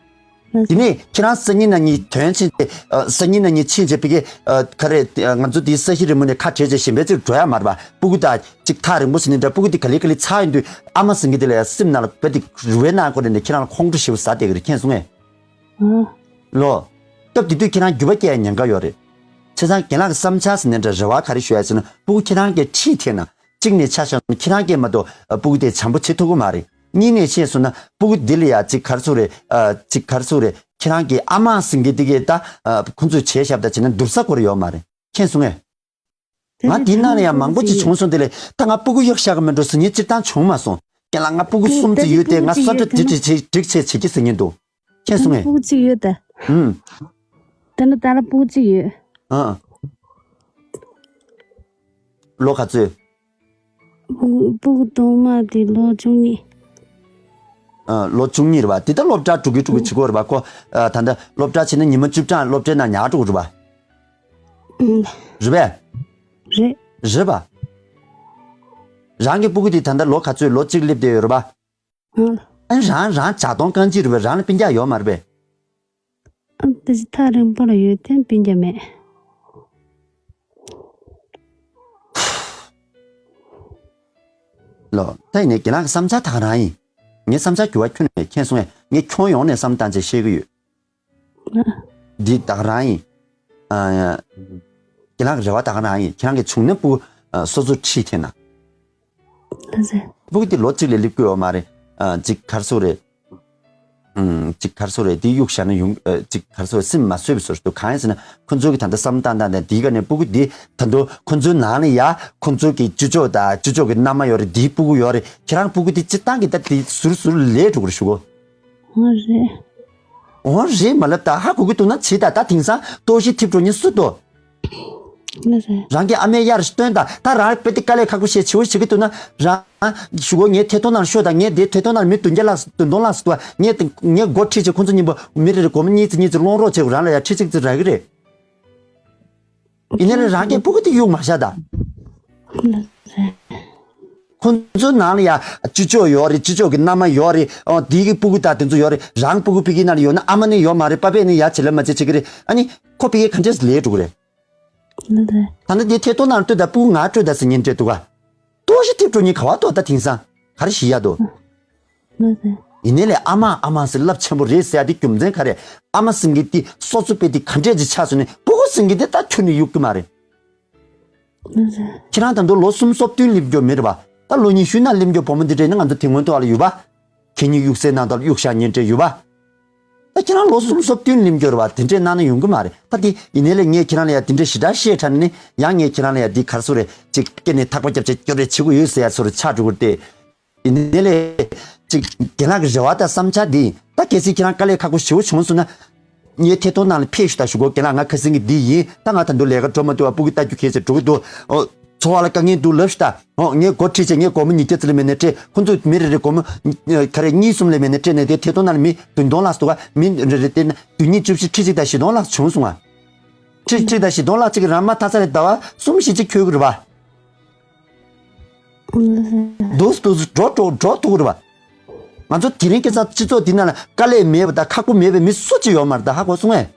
དེ་ནས་ཁྱེད་རང་སང་ཉིན་གནངས་ཉིན་ཐོན་ཕྱིན་ཏེ། ཨ་སང་ཉིན་གནངས་ཉིན་ཕྱིན་བྱས་ཕ་གི་ཨ་ག་རེ། ཨ་ང་ཚོ་འདིའི་ས་གཞི་རིལ་མོ་ནས་ཁ་བྲལ་བྱས་གཞན་པའི་རྩེར་འགྲོ་ཡ་མ་རེད་པ། སྤུ་གུ་དང་ཅིག་ཐག་རིང་པོ་ཟིན་ནས་འདྲ། སྤུ་གུ་འདི་ག་ལེ་ག་ལེ་ཚར་ཡོང་དུས་ཨ་མ་ཟེར་མཁན་དེ་ལ་ཡ་སེམས་ནང་ལ་བུ་འདི་རུལ་བའི་ནང་ཁོ་རེ་ནས་ཁྱེད་རང་ལ་ཁོང་ཁྲོ་ཞེ་པོ་ཟ་བསྡད་ཀྱི་རེད། མཁྱེན་སོང་ངས། ཨ། ལོ། སྐབས་དེ་དུས་ཁྱེད་རང་འགྱུར་བ་སྐྱེ་ཡ་ཉེན་ཁ་ཡོད་རེད། བྱས་ཙང་རྒན་ལགས་ཀྱི་བསམ་འཆར་ཟེར་ནས་འདྲ་རེ་བ་ག་རེ་ཞུ་ཡ་ཟེར་ན། སྤུ་གུ་ཁྱེད་རང་གིས་ཁྲིད་ཐེངས་ན་གཅིག་ནས་ཆ་བཞག་ན་ཁྱེད་རང་གིས་མ་གཏོགས་སྤུ་གུ་དེ་བྱམས་པོ་བྱེད་ཐུབ་ཀྱི་མ་རེད། གཉིས་ནས་བཤད་སོང་ན་སྤུ་གུ་འདི་ལ་ཡ་ཅིག་ག་རེ་ཟེར་དགོས་རེད། ཨ་ཅིག་ག་རེ་ཟེར་དགོས་རེད། ཁྱེད་རང་གི་ཨ་མ་ཟེར་མཁན་དེ་གས་ད་ཨ་ཁོང་ཚོས་བྱས་བཞག་པ་ད་བྱས་ན་བསྡུར་ས་ཁོ་ར་ཡོད་མ་རེད། མཁྱེན་སོང་ངས། ང་དེའི་ནང་ལ་ཡང་མང་པོ་ཅིག་བྱུང་སོང་། དེ་ལས་ད་ང་སྤུ་གུ་གཡུག་བཞག་གི་མེད་འགྲོ་ཟེར་མཁན་སྤྱིར་བཏང་བྱུང་མ་སོང་། རྒན་ལགས་ང་སྤུ་གུ་གསུམ་ཙམ་ཡོད་དེ་ང་གསོལ་ཇ་སྒྲིག་བྱེད་བྱེད་སྒྲིག་བྱེད་བྱེད་ཀྱི་ཟེར་མཁན་འདུག་མཁྱེན་སོང་ངས། སྤུ་གུ་གཅིག་ཡོད་ད། ཨུམ། ད་ནི་ད་ལ་སྤུ་གུ་གཅིག་ཡོད། ཨ། ལོ་ག་ཚོད། སྤུ་གུ་སྤུ་གུ་གདོང་དམར་དེ་ལོ་བཅུ་གཉིས། ཨ་ལོ་བཅུ་གཉིས་རེད་པ། དེ་ད་སློབ་གྲྭ་འགྲོ་གི་འགྲོ་གི་བྱེད་ཀྱི་ཡོད་རེད་པ། ཁོ་ཨ་ད་ལྟ་སློབ་གྲྭ་ཕྱིན་ན་ཉི་མ་བཅུ་གྲངས་སློབ་གྲྭའི་ནང་ཉར་འགྲོ་གི་རེད་པ། ཨུམ། རེད་པས། རེད། རེད་པ། རང་གི་སྤུ་གུ་དེ་ད་ལྟ་ལོ་ག་ཚོད། ལོ་གཅིག་སླེབས་བསྡད་ཡོད་རེད་པ། ཨ་རང་རང་ཇ་གདོང་རྐང་གཅིག་རེད་པས། རང་ལ་སྤུན་ཀྱག་ཡོད་མ་རེད་པས། ཨ་ད་ཅི་ཐག་རིང་པོ་ལ་ཡོད་དེ་སྤུན་ཀྱག་མེད། ལོ། ད་ཡིན་ནའི་རྒན་ལགས་ཀྱི་བསམ་འཆར་ད་ག་རང་ཡིན། ངའི་བསམ་འཆར་འགྱུར་བ་ཁྱོན་ནས་མེད། མཁྱེན་སོང་ངས། ངས་ཁྱོན་ཡོངས་ནས་བསམ་བློ་བཏང་བྱས་བཤད་ཀྱི་ཡོད། འདི་ད་ག་རང་ཡིན། ཨ། རྒན་ལགས་ཀྱི་རེ་བ་ད་ག་རང་ཡིན། ཁྱེད་རང་གིས་བྱུང་ན་སྤུ་གུ་སོ་སོར་ཁྲིད་ཐེངས་ན། ལགས་སེ། སྤུ་གུ་འདི་ལོ་གཅིག་ལས་སླེབས་ཀྱི་ཡོད་མ་རེད། ཨ། ཅིག་ག་རེ་ཟེར་དགོས་རེད། ཨུམ། ཅིག་ག་རེ་ཟེར་དགོས་རེད། འདི་གཡུག་བཞག་ན་ཡོང་། ཨ། ཅིག་ག་རེ་ཟེར་དགོས་རེད། སེམས་མ་བཟོད་པའི་བཟོ་འདྲ་འདུག་གང་ཡིན་ཟེར་ན་ཁོ་ཚོ་གིས་ད་ལྟ་བསམ་བཏང་བཏང་དང་འདིའི་སྒང་ནས་སྤུ་གུ་འདི་ད་དུང་ཁོ་ཚོའི་ནང་ལ་ཡ་ཁོ་ཚོ་གི་ཅོ་ཅོ་དང་ཅོ་ཅོ་གི་མནའ་མ་ཡོད་རེད། འདིའི་སྤུ་གུ་ཡོད་རེད། ཁྱེད་རང་སྤུ་གུ་འདི་སྤྱིར་བཏང་གི་ད་འདི་ཟུར་ཟུར་ལས་འགྲོ་གི་རེད་ཞུ་གོ། འོ་རེད། འོ་རེད་མ་ལབ་ད། ཧ་གོ་གི་འདུག་ན་བྱེད་ད། ད་དེང་སང་ལྟོགས་ཤི་ཐེབས་འགྲོ་མཁན་སུ་འདུག་ལགས་སོ། རང་གི་ཨ་མའི་གཡར་སྟོན་དང་ད་རང་དཔེ་དེ་དཀའ་ལས་ཁག་པོ་བཤད་བྱེའུ་བྱེད་ཀྱི་འདུག་ན་རང་ཞུ་གོ། ངའི་ཐད་གཏོང་ནང་ཤོག་དང་། ངའི་དེ་ཐད་གཏོང་ནང་མི་བདུན་བརྒྱ་ལྷག་བདུན་སྟོང་ལྷག་ཙམ་འདུག་ངས་ངའི་མགོ་ཁྲིད་བྱས་ཁོང་ཚོ་གཉིས་པོ་མི་རེ་རེ་སྒོར་མོ་གཉིས་ཙམ་གཉིས་ཙམ་སློང་རོགས་བྱེད་དགོས། རང་ལ་ཡང་ཁྲི་གཅིག་ཙམ་རག་གི་རེད། ཡིན་ནའི་རང་གི་སྤུ་གུ་དེ་གཡུག་མ་བཞག་ད། ཁོང་ཚོའི་ནང་ལ་ཡ་སྤྱི་ཚོགས་ཡོད་རེད། སྤྱི་ཚོགས་ཀྱི་མནའ་མ་ཡོད་རེད། ཨོ་དེའི་གི་སྤུ་གུ་དང་དེ་ཚོ་ཡོད་རེད། རང་སྤུ་གུ་ཕ་གིའི་ནང་ལ་ཡོད་ན་ཨ་མ་ནི་ཡོད་མ་རེད། པ་ཕས་ནི་ཡ་བྱེད་ལས་མ་བྱེད་བྱེད་ཀྱི་རེད། ཨ་ནི་ཁོ་ཕ་གིའི་ག་འདྲས་ལས་འགྲོ་གི་རེད། ད་ནི་དེ་ཐད་གཏོང་ནང་ལ་ལྟོས་དང་སྤུ་གུ་ང་སྤྲོད་ད་ཟེར་ཉན་འདྲས་འདུག་ག་ལྟོགས་ཤི་ཐེབས་འགྲོ་ཉིན་ག་བ་ལྟོགས་ད་དེང་སང་ག་རེ་ཞིག་ཡ་དོ། ཡིན་ནའི་ལས་ཨ་མ་ཨ་མ་ཟེར་རླབས་ཆེན་པོ་རེད་ཟེར་ཡ་དེ་རྒྱུ་མཚན་ག་རེ། ཨ་མ་ཟེར་མཁན་དེ་སོ་སོ་དཔེ་དེ་ག་འདྲས་ཅིག་ཆགས་སོང་ནས་སྤུ་གུ་ཟེར་མཁན་དེ་ད་ཁྱོན་ནས་གཡུག་གི་མ་རེད། ཁྱེད་རང་ད་དུང་ལོ་གསུམ་སོ་བདུན་སླེབས་རྒྱུ་མེད་རེད་པ། ད་ལོ་ཉི་ཤུ་ནང་སླེབས་རྒྱུ་བུ་མོ་འདི་འདྲས་ནི་ང་ཚོ་དེ་སྔོན་དུ་བ་ལ་ཡོད་པ། གད་སྙིགས་གཡུག་སའི་ནང་དུ་གཡུག་བཞག་ཉན་འདྲས་ཡོད་པ། ད་ཁྱེད་རང་ལོ་གསུམ་སོ་བདུན་སླེབས་རྒྱུ་རེད་པ། དེ་འདྲས་གནང་ན་ཡོང་གི་མ་རེད། ད་དེ་ཡིན་ནའི་ལས་ངས་ཁྱེད་རང་ལ་ཡ་དེ་འདྲས་ཞེ་དྲག་བཤད་དྲགས་ནས་ཡང་ངས་ཁྱེད་རང་ལ་ཡ་འདི་ག་རེ་ཟེར་དགོས་རེད། ཅིག་སྐེ་ནས་ཐག་པ་བརྒྱབ་བྱས་སྐྱོར་རེ་བྱེད་དགོས་ཡོད་ཟེར་ཡ་ཚོར་ཆགས་འགྲོ་གི་རེད་དེ། ཡིན་ནའི་ལས་ཅིག་རྒན་ལགས་ཀྱི་རེ་བ་དང་བསམ་འཆར་འདི་ད་གལ་སྲིད་ཁྱེད་རང་དཀའ་ལས་ཁག་པོ་ཞེ་པོ་བྱུང་སོང་ན། ངའི་ཐད་གཏོང་ནང་ལ་ཕེབས་ཤོག་ད་ཞུ་གོ། རྒན་ལགས་ང་ཁ་སང་གི་འདི་ཡིན། ད་ང་ད་དུང་ལས་ཀ་འགྲོ་མ་ཐུབ་པ་སྤུ་གུ་ལྟ་རྒྱུ་གལ་ཆེ་འགྲོ་གི་འདུག་ཨོ་འཚོ་བ་ལ་དཀའ་ངལ་འདུག་ལབ་ཤོག་ད། ཨོ་ངས་སྒོ་ཁྲིད་བྱས་ངས་སྒོར་མོ་ཉིས་བརྒྱ་ཙམ་ལས་མེད་ནས་སྤྲད། ཁོང་ཚོ་མི་རེ་རེ་སྒོར་མོ་ཨ་ག་རེ་གཉིས་གསུམ་ལས་མེད་ནས་སྤྲད་ནས་དེ་ཐད་གཏོང་ནང་ལ་མི་བདུན་སྟོང་ལྷག་འདུག་ག་མི་རེ་རེ་སྟེར་ན་བདུན་གཉིས་བཅུ་བཞི་ཁྲི་གཅིག་དང་བཞི་སྟོང་ལྷག་བྱུང་སོང་ང་། ཁྲི་གཅིག་དང་བཞི་སྟོང་ལྷག་གཅིག་རང་མ་མཐའ་ས་ལས་ཟླ་བ་གསུམ་བཞི་གཅིག་འཁྱོལ་གི་རེད་པ། འདུག་འདུག་འགྲོ་འགྲོ་འགྲོ་ཐུབ་ཀྱི་རེད་པ། ང་ཚོ་དེ་རིང་ཁ་སང་སྤྱི་ཚོགས་འདི་ནང་ལ་དཀའ་ལས་མེད་པ་དང་ཁག་པོ་མེད་པའི་མི་སུ་གཅིག་ཡོད་མ་རེད། ད་ཧ་གོ་སོང་ངས།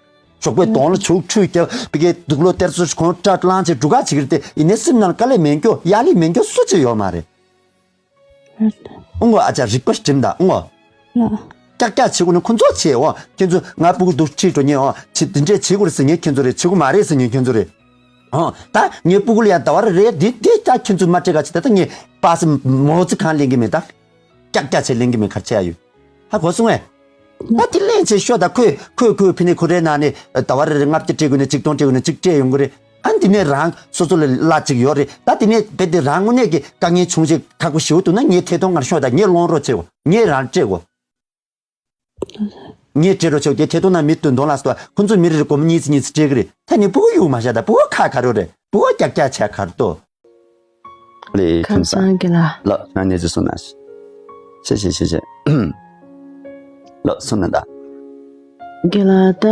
ཞོགས་པའི་གདོང་ལ་བྱུག་ཁྲུས་རྒྱབ་པའི་གི་དུག་ལོག་སྟེར་ཚུལ་གོང་སྐྲ་བླངས་བྱས་འབྲུ་ག་བྱེད་ཀྱི་རེད་དེ། ཡིན་ནའི་སེམས་ནང་ལ་དཀའ་ལས་མེད་མཁན་ཡ་ལས་མེད་མཁན་སུ་གཅིག་ཡོད་མ་རེད། ཨུང་གོ་ཨ་ཅག་རིག་པ་སྒྲིམ་དང་ཨུང་གོ་ཀྱག་ཀྱག་བྱེད་དགོས་ན་ཁོ་ཚོ་བྱེད་འོ། ཁྱེད་ཚོ་ང་སྤུ་གུ་འདུག་ཁྲིད་འགྲོ་ཉེན་འོ། བྱེད་འདི་འདྲས་བྱེད་དགོས་རེད་ཟེར་ཉེན་ཁྱེད་ཚོ་རེད། བྱེད་དགོས་མ་རེད་ཟེར་ཉེན་ཁྱེད་ཚོ་རེད། ཨོ། ད་ངའི་སྤུ་གུ་ལ་ཡང་ཟླ་བ་རེ་རེ་འདི་འདི་ད་ཁྱེད་ཚོས་མ་སྤྲད་ག་ཅི། ད་ད་ངས་པ་སེ་མོ་ཙི་གང་ལེན་གི་མེད་ད། ཀྱག་ཀྱག་བྱས་ལེན་གི་མེད་ག་རེ་བྱས་ཡ་ཡོད། ཧ་གོ་སོང་ངས། ད་དེ་ལེན་བྱས་ཤོག་ད། ཁོས་ཁོས་ཁོས་ཕི་ནས་ཁོ་རའི་ནང་ནས་ཟླ་བ་རེ་རེ་ལྔ་བརྒྱ་སྤྲད་དགོས་ན་གཅིག་སྟོང་སྤྲད་དགོས་ན་གཅིག་སྤྲད་ཡོང་གི་རེད། ཨ་འདི་ནས་རང་སོ་སོ་ལ་གླ་གཅིག་ཡོད་རེད། ད་དེ་ནས་རྦད་དེ་རང་དངོས་གནས་ཀྱི་དཀའ་ངལ་བྱུང་བྱས་ཁག་པོ་ཞེ་པོ་འདུག་ན་ངའི་ཐད་གཏོང་ངར་ཤོག་ད། ངས་སློང་རོགས་བྱེད་དགོས། ངས་རང་སྤྲད་དགོས། ངས་སྤྲད་རོགས་བྱེད་དགོས། དེ་ཐད་གཏོང་ནང་མི་བདུན་སྟོང་ལྷག་ཙམ་འདུག་ཁོ་ཚོས་མི་རེར་སྒོར་མོ་གཉིས་ཙམ་གཉིས་ཙམ་སྤྲད་ཀྱི་རེད། ད་ནི་སྤུ་གུ་གཡུག་མ་བཞག་ད། སྤུ་གུ་ཁག་ག་རེ་རེད། སྤུ་གུ་ཀྱག་ཀྱག་བྱས་ག་རེ་འདུག་ལེ་ཁམས་ཁམས་བཟང་། རྒན་ལགས། ལགས་ང་ནས་ཅི་གསུང་ན། ཤེས་ཤེས་ཤེས་ཤེས། ལགས་གསུང་ན་ད། རྒན་ལགས་ད་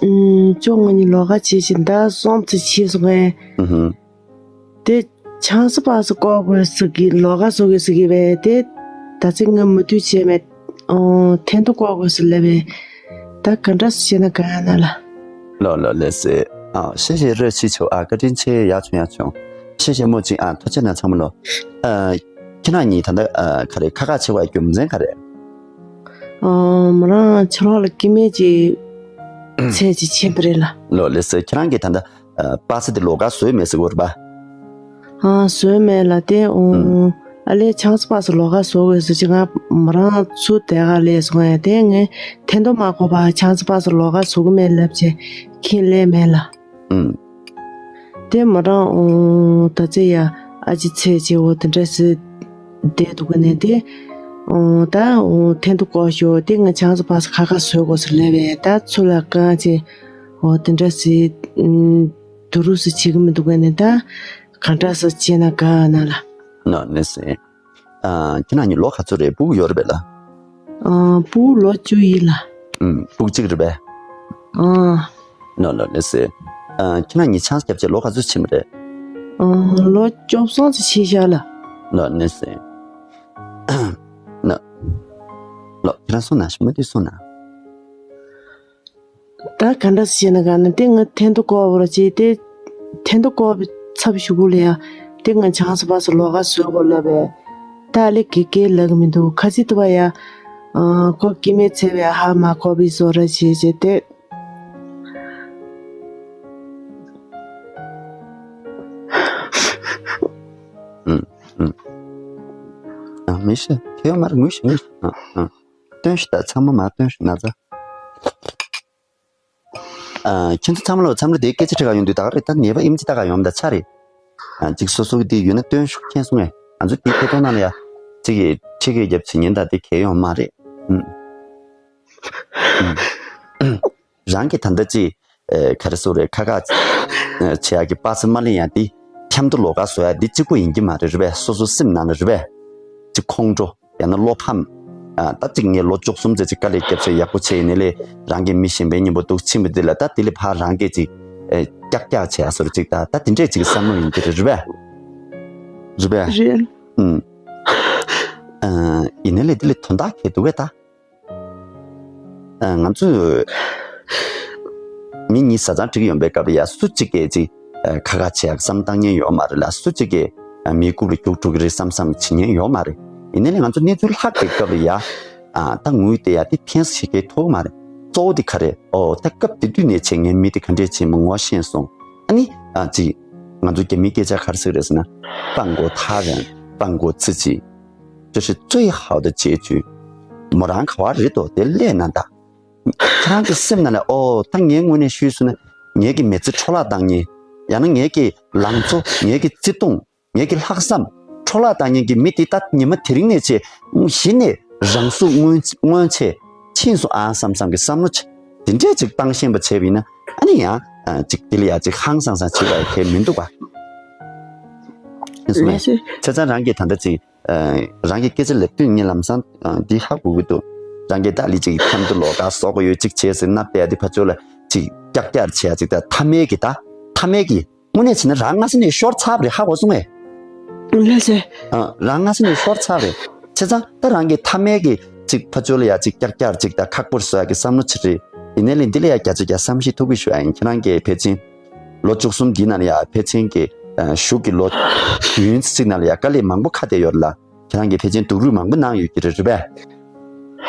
ཨུམ་ཅོག་ང་གཉིས་ལོགས་ཀ་བྱེད་བཞིན་ཟླ་གསུམ་ཙམ་ཕྱིན་སོང་ངས། ཨུ་ཧུམ། དེ་ཆང་ས་པ་སུ་བཀོག་དགོས་ཟེར་གི་ལོགས་ཀ་བཟོ་དགོས་ཟེར་གི་བས་དེ་ད་ཚེ་ང་མུ་མཐུད་བྱས་མེད། ཨོ་ཐེན་ཐོ་བཀོག་དགོས་ཟེར་ལབ་པས། ད་ག་འདྲ་བྱས་ན་དགའ་ན་ལ། ལོ་ལོ་ལེ་སེ། ཨ་ཤེས་ཤེས་རོགས་བྱེད་ཆོག་ཨ་བཀའ་དྲིན་ཆེ། ཡག་བྱུང་ཡག་བྱུང་། ཤེས་ཤེས་མོ་ཅིག་ཨ་ཐུགས་རྗེ་གནང་ཚང་མ་ལོ། ཨ་ཁྱེད་རང་གཉིས་ད་ལྟ་ཨ་ག་རེ་ཁ་ཁ་བྱེད་པའི་རྒྱུ་མཚན་ག་རེ། ཨ་མོ་རང་ཕྱི་ལོགས་ལ་སྐྱེ་དམན་ཅིག་ཚེ་ཅིག་ཕྱིན་པ་རེད་ལ། ལོ་ལེ་སེ། ཁྱེད་རང་གིས་ད་ལྟ་ཨ་པ་སེ་དེ་ལོགས་ཀ་བཟོས་མེད་ཟེར་གོ་རེད་པ། ཨ་བཟོས་མེད་ལ་དེ་ཨུམ། ཨོ་ཨ་ལས་ཆང་ས་པ་སེ་ལོགས་ཀ་བཟོ་དགོས་ཟེར་ཅིག་ང་མོ་རང་ཚུར་དེ་ག་ལས་སོང་ཡ་དེ་ངས་ཐེན་ཐོ་མ་བཀོག་པ་ཆང་ས་པ་སེ་ལོགས་ཀ་བཟོ་གི་མེད་ལབ་ཅེ་ཁྱི་ལས་མེད་ལ། ཨུམ། དེ་མོ་རང་ཨོ་ད་ཚེ་ཡ་ཨ་ཅེ་ཚེ་ཆེ་བོ་དེ་འདྲ་ཟེར་བསྡད་འདུག་ག་ནས་དེ་ཨོ་ད་ཨོ་ཐེན་ཐོ་བཀོག་ཤོག་དེ་ངས་ཆང་ས་པ་སེ་ཁ་ཁ་བཟོས་དགོས་ཟེར་ལབ་པས་ད་ཚུར་ལ་གང་ཅེ་ཨོ་དེ་འདྲ་ཟེར་ཨུམ། དུ་རུ་སུ་བྱེད་གི་མི་འདུག་ག་ནས་ད་ག་འདྲ་སུ་བྱེད་ན་དགའ་ན་ལ། ནོ་ནི་སེ། ཨ་ཁྱེད་རང་གཉིས་ལོ་ག་ཚོད་རེད། སྤུ་གུ་ཡོད་རེད་པས་ལ། ཨ་སྤུ་གུ་ལོ་བཅུ་ཡིན་ལ། ཨུམ་སྤུ་གུ་གཅིག་རེད་པས། ཨ། ནོ་ནོ་ནི་སེ། ཨ་ཁྱེད་རང་གཉིས་ཆང་ས་བརྒྱབ་བྱས་ལོ་ག་ཚོད་ཕྱིན་པ་རེད། ཨ་ལོ་བཅུ་གསུམ་ཙམ་ཕྱིན་ཤག་ལ། ནོ་ནི་སེ། ནོ། ལོ་ཁྱེད་རང་སོང་ན་ཞིག་མ་དུས་སོང་ན། ད་ག་འདྲ་བྱས་ན་ག་ན་དེ་ང་ཐེན་ཐོ་བཀོག་པར་བྱས་ཏེ། ཐེན་ཐོ་བཀོག་པའི་ཚབ་ཞུ་གུ་ལ་ཡ་དེ་ང་ཆང་ས་པ་སེ་ལོགས་ཀ་བཟོས་དགོས་ལབ་པས། ད་ལས་དགེ་རྒན་ལབ་གི་མི་འདུག་ཁ་ཚིག་ཏུ་བ་ཡ། ཨ་ཁོ་སྐྱེ་དམན་ཚེ་བའི་ཧ་མ་གོ་བའི་བཟོ་འདྲ་བྱས་བྱས་ཏེ། ཨུམ་ཨུམ། ཨ་མི་ཤེས་ཁྱེད་ཡོད་མ་རེད། ངུས་ཤིག་ངུས་ཤིག་ཨ་ཨ། སྟོན་ཤིག་ད་ཚང་མ་མར་སྟོན་ཤིག་ན་ཚ། ཨ་ཁྱེད་ཚོ་ཚང་མ་ལོ་མཚམས་རེ་དེའི་སྐད་ཆ་དྲི་ག་ཡོང་དུས་ད་ག་རེ་ད་ནད་པ་ཨེམ་ཆི་ལྟ་ག་ཡོང་ད་ཆ་རེད། ཨ་ཅིག་སོ་སོ་གི་དེ་ཡོད་ན་སྟོན་ཤོག་མཁྱེན་སོང་ངས། ང་ཚོ་དེའི་ཐད་གཏོང་ནང་ལ་ཡ་ཅིག་གི་ཁྲིད་གི་རྒྱབ་ཚིག་ཉན་ད་དེ་གལ་ཡོང་མ་རེད། ཨུམ། ཨུམ། རང་གི་ད་ལྟ་ཅིག་ཨེ་ག་རེ་ཟེར་རེད་ཁ་ཁ། བྱེད་ཡག་གི་པ་སེ་མ་ལེན་ཡག་འདི་འཐེམ་ཐོ་ལོགས་ཀ་བཟོ་ཡག་འདི་གཅིག་པོ་ཡིན་གྱི་མ་རེད། རེད་པས། སོ་སོ་སེམས་ནང་ལ་རེད་པས། ཅིག་ཁོང་ཁྲོ་ཡང་ན་བློ་ཕམ། ཨ་ད་ཅིག་ངས་ལོ་བཅུ་གསུམ་ཙམ་ཅིག་དཀའ་ལས་བརྒྱབ་བྱས་ཡག་པོ་བྱས་ནས་ལས་རང་གི་མི་གཞན་པའི་མཉམ་པོ་འདུག་ཕྱིན་པ་འདི་ལ་ད་དེ་ལས་ཕར་རང་གིས་ཅིག་ཨེ་ཀྱག་ཀྱག་བྱེད་ཡག་བཟོ་འདྲ་ཅིག་ད་ད་དེ་འདྲས་ཅིག་བསམ་བློ་ཡིན་གྱི་རེད། རེད་པས། རེད་པས། རེད། ཨུམ། ཨ་ཡིན་ནའི་ལས་དེ་ལས་དོན་དག་གས་འདུག་གས་ད། ཨ་ང་ཚོས་མི་གཉིས་བཟའ་ཚང་འགྲིག་ཡོང་པའི་སྐབས་ལ་ཡ་སུ་གཅིག་གིས་ཅིག་ཨ་ཁ་ཁ་བྱེད་ཡག་བསམ་བཏང་མཁན་ཡོད་མ་རེད་ལ། སུ་གཅིག་གིས་ཨ་མིའི་རྐུབ་ལ་རྒྱུག་འགྲོ་གི་རེད་བསམ་བསམ་བྱེད་མཁན་ཡོད་མ་རེད། ཡིན་ནའི་ལས་ང་ཚོ་གནས་ཚུལ་ལྷག་པའི་སྐབས་ལ་ཡ་ཨ་ད་ངུས་ཏེ་ཡ་དེ་ཕན་ཞིག་གས་ཐོགས་མ་རེད། གཙོ་བོ་དེ་ག་རེད། ཨོ་ད་སྐབས་དེ་དུས་ནས་བྱས་ངའི་མི་དེ་ག་འདྲས་བྱས་མི་ངོ་ཤེས་སོང་། ཨ་ནི་ཨ་ཅིག་ང་ཚོ་རྒྱ་མིའི་སྐད་ཆ་ག་རེ་ཟེར་གི་རེད་ཟེར་ན། 放过他人，放过自己。 这是最好的结局。 མོ་རང་ག་བ་རེད་དོ་དེ་ལས་ན་ད། ཁྱེད་རང་གི་སེམས་ནང་ལ་ཨོ་ད་ངའི་ངོས་ནས་ཞུས་སོང་ན་ངའི་གི་མི་ཚེ་འཕྲོ་བརླག་བཏང་མཁན། ཡང་ན་ངའི་གི་ལང་ཚོ་ངའི་གི་བརྩེ་དུང་ངའི་གི་ལྷག་བསམ་འཕྲོ་བརླག་བཏང་མཁན་གྱི་མི་དེ་ད་ཉི་མ་དེ་རིང་ནས་བྱས་གཞི་ནས་རང་གཟུགས་མངོན་མངོན་ཆེ་ཕྱིན་སོང་ཨ་བསམ་བསམ་གི་བསམ་བློ་ཆེ་དེ་འདྲས་ཅིག་བཏང་ཤེས་པ་བྱས་པ་ཡིན་ན་ཨ་ནི་ཡང་ཅིག་དེ་ལ་ཡང་ཅིག་ཧང་སང་སང་བྱེད་པ་ཡ་གལ་མི་འདུག་པ། ཡིན་སོང་ངས་ལགས་སོ། བྱས་ཙང་རང་གིས་ད་ལྟ་ཅིག་ཨ་རང་གི་སྐད་ཆ་ལབ་དུས་ངས་ལམ་སང་ཨ་འདི་ཧ་གོ་གི་འདུག་རང་གིས་ད་ལི་ཅིག་འཐེམ་དུ་ལོག་ག་སོག་གི་ཡོད་ཅིག་བྱས་ཟིན་ན་པས་འདི་ཕ་ཚོ་ལ་ཅིག་ཀྱག་ཀྱག་བྱས་ཡ་ཅིག་ད་མཐའ་མའི་གི་ད་མཐའ་མའི་གི་དངོས་གནས་བྱས་ན་རང་སྔ་ས་ནས་ཤོར་ཚར་བ་རེད། ཧ་གོ་སོང་ངས། ལགས་སེ། ཨ་རང་སྔ་ས་ནས་ཤོར་ཚར་བ་རེད། བྱས་ཙང་ད་རང་གིས་མཐའ་མའི་གི་ཅིག་ཕ་ཚོ་ལ་ཡ་ཅིག་ཀྱག་ཀྱག་ཅིག་ད་ཁག་པོར་བཟོ་ཡ་གི་བསམ་བློ་ཅིག་རེད། ཡིན་ནའི་ལས་འདི་ལ་ཡ་བརྒྱ་ཆ་བརྒྱ་བསམ་ཤེས་ཐུབ་གི་ཞུ་ཡ་ཡིན། ཁྱེད་རང་གིས་ཕལ་ཆེར་ལོ་བཅུ་གསུམ་འདི་ནང་ལ་ཡ་ཕལ་ཆེར་གི་ཨ་གཞུག་གི་ལོ་དུས་ཡུན་ཚིག་ནང་ལ་ཡ་དཀའ་ལས་མང་པོ་ཁ་གཏད་ཡོད་རེད་ལ། ཁྱེད་རང་གིས་ཕལ་ཆེར་སྡུག་རུས་མང་པོ་གནང་ཡོད་ཀྱི་རེད། རེད་པས།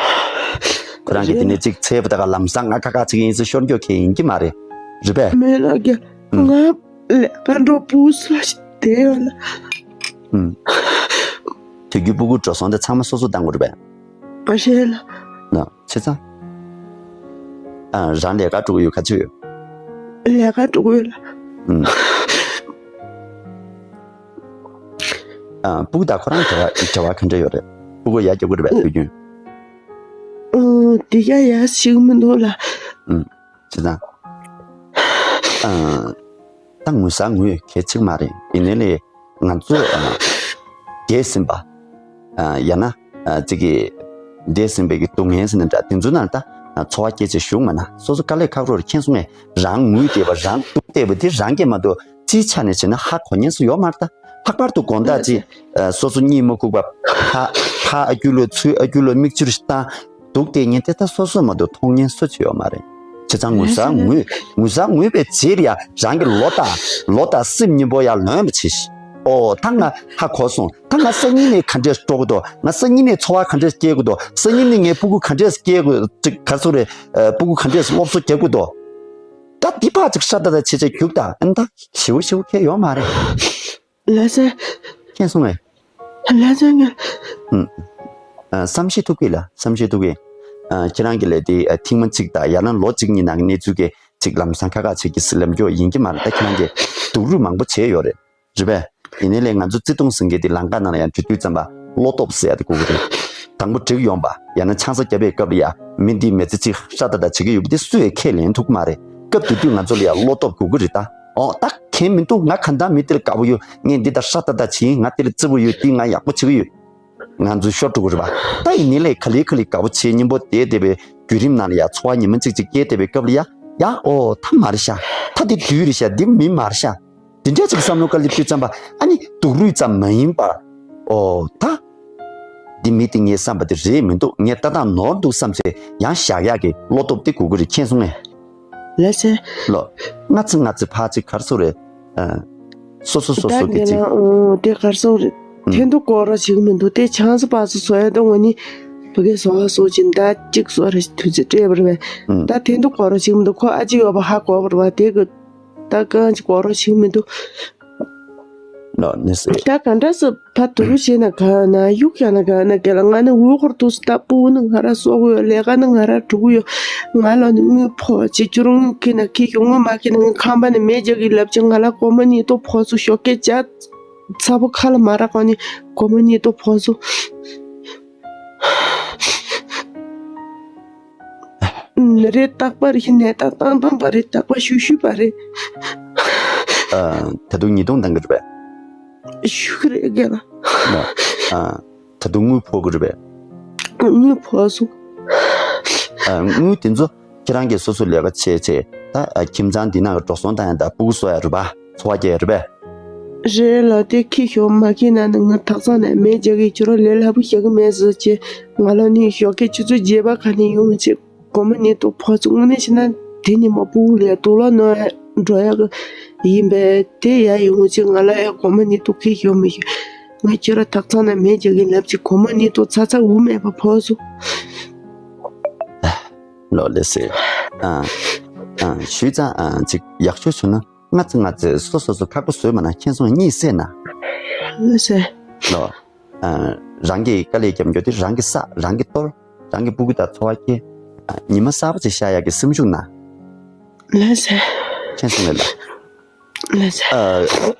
ཁོ་རང་གིས་དེ་ནས་ཅིག་འཚལ་བ་ད་ག་ལམ་སང་ང་ཁ་ཁ་ཅིག་ཡིན་ཟེར་ཤོར་མགྱོགས་ཁེལ་ཡིན་གྱི་མ་རེད། རེད་པས། མེད་ལགས་ཀྱི་ཨུམ། ང་ལས་ཀ་འགྲོ་བུ་སུ་ལ་ཞིག་བསྡད་ཡོད་ལ། ཨུམ། དུས་རྒྱུན་སྤུ་གུ་འགྲོ་སོང་དེ་ཚང་མ་སོ་སོ་བཏང་དགོས་རེད་པས། ཨ་ཤེས་ལ། ན་བྱས་ཙང་། ཨ་རང་ལས་ཀ་འགྲོ་གི་ཡོད་ག་ཚོད་ཡོད། ལས་ཀ་འགྲོ་གི་ཡོད་ལ། ཨུམ། ཨ་སྤུ་གུ་དང་ཁོ་རང་འབྲེལ་བ་འབྲེལ་བ་ག་འདྲ་ཡོད་རེད། སྤུ་གུ་ཡར་རྒྱབ་ཀྱི་རེད་པས་དུས་རྒྱུན། ཨུམ། དེ་ཡ་ཡ་ཞིག་མི་འདུག་ལ། ཨུམ། བྱས་ཙང་། ཨ། ད་ངུ་ས་ངུས་གལ་ཆེ་གི་མ་རེད། ཡིན་ནའི་ལས་ང་ཚོ་ཨ། འདས་ཟིན་པ། ཨ། ཡང་ན་ཨ། ཅིག་གི་འདས་ཟིན་པའི་གི་སྡུག་བསྔལ་ཟེར་ན་འདྲ་དེ་ཚོ་ནང་ད་ཚོར་བ་སྐྱེ་ཆེད་ཞུགས་མ་ན་སོ་སོ་དཀའ་ལས་ཁག་རོགས་རེ་མཁྱེན་སོང་ངས། རང་ངུས་བསྡད་པ་རང་སྡུག་བསྡད་པ་དེ་རང་གིས་མ་གཏོགས་སྤྱིའི་ཆ་ནས་བྱས་ན་ཧ་གོ་མཁན་སུ་ཡོད་མ་རེད་ད། ལྷག་པར་དུ་དགོང་དག་ཅིག་ཨ། སོ་སོ་གཉིད་མ་ཁུག་པ་ཕ་ཕ་ཨ་ཁྱུ་ལོ་ཚུལ་ཨ་ཁྱུ་ལོ་མིག་ཆུ་རེ་བཏང་། སྡུག་དེ་ཉིན་དེ་ལྟ་སོ་སོ་མ་གཏོགས་མཐོང་མཁན་སུ་ཅི་ཡོད་མ་རེད། བྱས་ཙང་ངུ་ས་ངུས་ངུ་ས་ངུས་པའི་རྗེས་ལ་ཡ་རང་གི་ལོ་དང་ལོ་དང་སེམས་གཉིས་པོ་ཡ་ལོན་པ་བྱེད་ཤིག་ཨོ་ད་ང་ཧ་གོ་སོང་། ད་ང་སང་ཉིན་ནས་ག་འདྲས་འགྲོ་གི་འདུག་ང་སང་ཉིན་ནས་འཚོ་བ་ག་འདྲས་སྐྱེལ་གི་འདུག་སང་ཉིན་ནས་ངའི་སྤུ་གུ་ག་འདྲས་སྐྱེལ་དགོས་ཅིག་ག་ཚོད་རེད། ཨ་སྤུ་གུ་ག་འདྲས་སློབ་གསོ་རྒྱག་གི་འདུག་ད་འདི་ཕར་ཅིག་ཧྲ་ཏ་ཏ་བྱེད་བྱེད་རྒྱུག་ད་ཨ་ནི་ད་ཞེ་བོ་ཞེ་བོ་ཁེལ་ཡོད་མ་རེད། ལགས་སེ། མཁྱེན་སོང་ངས། ལགས་སེ་ངས། ཨུམ། ཨ་བསམ་ཤེས་ཐུབ་ཀྱི་ལ་བསམ་ཤེས་ཐུབ་ཀྱི། ཨ་ཁྱེད་རང་གི་ལས་དེ་ཨ་ཐེངས་མ་གཅིག་དང་ཡང་ན་ལོ་གཅིག་གཉིས་ནང་གི་གནས་ཚུལ་གྱི་ཅིག་ལམ་སང་ཁ་ཁ་བྱེད་ཀྱི་སི་ལམ་སྐྱོ་ཡིན་གྱི་མ་རེད། ད་ཁྱེད་རང་གིས་སྡུག་རུས་མང་པོ་བྱས་ཡོད་རེད། རེད་པས། ཡིན་ནའི་ལས་ང་ཚོ་བརྩེ་དུང་ཟེར་མཁན་དེ་ལམ་ཁ་ནང་ལ་ཡང་འགྲོ་དུས་ཙམ་པ་བློ་སྟོབས་ཟེར་ཡ་དེ་དགོས་ཀྱི་རེད། དང་པོ་འགྲིག་ཡོང་པ་ཡང་ན་ཆང་ས་བརྒྱབ་པའི་སྐབས་ལ་ཡ་མི་འདིས་མི་ཚེ་གཅིག་ཧྲ་ཏ་ཏ་བྱེད་ཀྱི་ཡོད་པ་དེ་སུ་ཡང་ཁས་ལེན་ཐུབ་ཀྱི་མ་རེད། སྐབས་དེ་དུས་ང་ཚོ་ལ་ཡ་བློ་སྟོབས་དགོས་ཀྱི་རེད་ད། ཨོ་ད་གལ་མི་འདུག་ང་གང་ལྟར་མི་དེ་ལ་དགའ་པོ་ཡོད། ངས་འདི་ལྟར་ཧྲ་ཏ་ཏ་བྱེད་ཡིན། ང་དེ་ལ་བརྩེ་པོ་ཡོད། འདི་ང་ཡག་པོ་བྱེད་ཀྱི་ཡོད། ང་ཚོ་ཤོར་འགྲོ་གི་རེད་པ། ད་ཡིན་ནའི་ལས་ག་ལེ་ག་ལེ་དགའ་པོ་བྱེད་སྙིང་པོ་བསྡད་བསྡད་པའི་བརྒྱུད་རིམ་ནང་ལ་ཡ་འཚོ་བ་ཉི་མ་གཅིག་གཅིག་སྐྱེལ་བསྡད་པའི་སྐབས་ལ་ཡ་ཡ་ཨོ་ད་མ་རེད་ཤག་ད་འདི་བདུད་རེད་ཤག་འདི་མི་མ་རེད་ཤག་འདི་འདྲས་ཅིག་བསམ་བློ་དཀའ་ལས་ཕུད་ཙམ་པ་ཨ་ནི་སྡུག་རུས་ཙམ་མ་ཡིན་པར་ཨོ་ད་འདི་མི་དེ་ངའི་བསམ་པ་དེ་རེད་མི་འདུག་ངའི་ལྟ་སྟངས་ནོར་འདུག་བསམ་ཚེ་ཡང་བཞག་ཡག་གི་བློ་སྟོབས་དེ་དགོས་ཀྱི་རེད། མཁྱེན་སོང་ངས། ལགས་སེ། ལོ། སྔ་ཚེ་སྔ་ཚེ་ཕར་ཅིག་གར་སོང་རེད། ཨ། སོ་སོ་སོ་ད་སོ་གི་ངེད་ཅིག་རང་ཨོ་དེ་གར་སོང་རེད། ཨུམ། ཐེན་ཐུ་གོ་རོ་ཞིག་མི་འདུག་དེ་ཆང་ས་པ་སོ་སོ་ཡ་ད་ངོ་ནི་བུ་གེ་སོ་ཧ་སོ་ཅིན་ད་ཅིག་སོ་རེ་དུས་ཚོད་སྤྲད་པ་རེད་པས། ཨུམ། ད་ཐེན་ཐུ་གོ་རོ་ཞིག་མི་འདུག་ཁོ་ཨ་ཅི་ཡོད་པ་ཧ་གོ་བ་རེད་པ། དེ་གི་ད་གང་ཅིག་གོ་རོ་ཞིག་མི་འདུག་ལོ་ནི་སེ། ད་ག་འདྲ་སེ་ཕ་དུ་རུ་བྱས་ན་ག་ན་གཡུག་ཡ་ན་ག་ན་ག་ལ་ང་ནི་འུ་ཁོར་དུ་སུ་ད་སྤུ་ནི་ང་ར་གསོ་གི་ཡོད། ལས་ཀ་ནི་ང་ར་འགྲོ་གི་ཡོད། ང་ལ་ནི་དངུལ་ཕོག་ཅིག་ཅུ་རུང་ཁི་ན་ཁི་ཞུ་དངུལ་མ་ཁི་ན་ངའི་ཁང་པ་ནི་མེ་རྒྱག་གི་ལབ་ཅིག་ང་ལ་སྒོར་མོ་གཉིས་ཏོ་ཕོག་སུ་ཞོགས་ཀས་ཇ་ཚ་པོ་ཁ་ལ་མ་རག་གོ་ནི་སྒོར་མོ་གཉིས་ཏོ་ཕོག་སུ། ནི་རེད་རྟག་པ་རེད། ནད་རྟགས་བཏང་བཏང་པ་རེད། རྟག་པ་ཤུ་ཤུ་པ་རེད། ཨ། ད་དུང་ཉིས་སྟོང་གཏོང་གི་རེད་པས། ཞུ་གི་རེད་རྒན་ལགས། ཨ། ད་དུང་དངུལ་ཕོག་གི་རེད་པས། དངུལ་ཕོག་སོང་། ཨ། དངུལ་དེ་ཚོ་ཁྱེད་རང་གིས་སོ་སོ་ལས་ཀ་བྱས་བྱས་ད། ཨ། ཁྱིམ་ཚང་འདི་ནང་གི་འགྲོ་སོང་བཏང་ཡ་དང་སྤུ་གུ་གསོ་ཡ་རེད་པ། འཚོ་བ་སྐྱེལ་ཡ་རེད་པས། རེད་ལགས། དེ་ཁྱི་ཞོ་མ་ཁྱི་ན་ནི་ང་ཐག་ཚང་ནས་མེ་རྒྱག་གི་ཁྱོད་རང་ལས་སླ་པོ་བྱེད་གི་མེད་ཟེར་གྱི། ང་ལ་ནི་ཞོགས་ཀས་ཆུ་ཚོད་བརྒྱད་པ་ཁ་ནས་ཡོང་བྱས་གོ་མ་ནི་ཏོ་ཕོ་ཚོ་དངོས་གནས་བྱས་ན་དེ་ནི་མ་སྤུ་གུ་ལས་དུག་ལོག་ནོ་འགྲོ་ཡ་གི་ཡིན་པས། དེ་ཡ་ཡོང་བྱས་ང་ལ་ཡ་གོ་མ་ནི་ཏོ་ཁྱི་ཞོ་མི་ཞོ། ང་ཁྱོད་རང་ཐག་ཚང་ནས་མེ་རྒྱག་གི་ལབ་ཅིག་གོ་མ་ནི་ཏོ་ཚ་ཚ་འུ་མེད་པ་ཕོ་ཚོ། ལོ་ལེ་སེ། ཨ། ཨ། ཞུས་ཙང་། ཨ། ཅིག་ཡག་ཤོས་བྱུང་ན། ང་ཚོ་ང་ཚོས་སོ་སོ་སོ་ཁག་པོ་བཟོས་མ་ན་ཁྱེད་ཚོ་གཉིད་སད་ན། ལགས་སེ། ལོ། ཨ། རང་གི་དཀའ་ལས་རྒྱབ་རྒྱུ་དེ་རང་གི་ས་རང་གི་གཏོར། རང་གི་སྤུ་གུ་དང་འཚོ་བ་སྐྱེལ། ཨ། ཉི་མ་གསར་པ་ཅིག་ཤར་ཡག་གི་སེམས་ཤུགས་ན། ལགས་སེ། ཁྱེད་ཚོ་ངེས་ལ། ལགས་སེ། ཨ།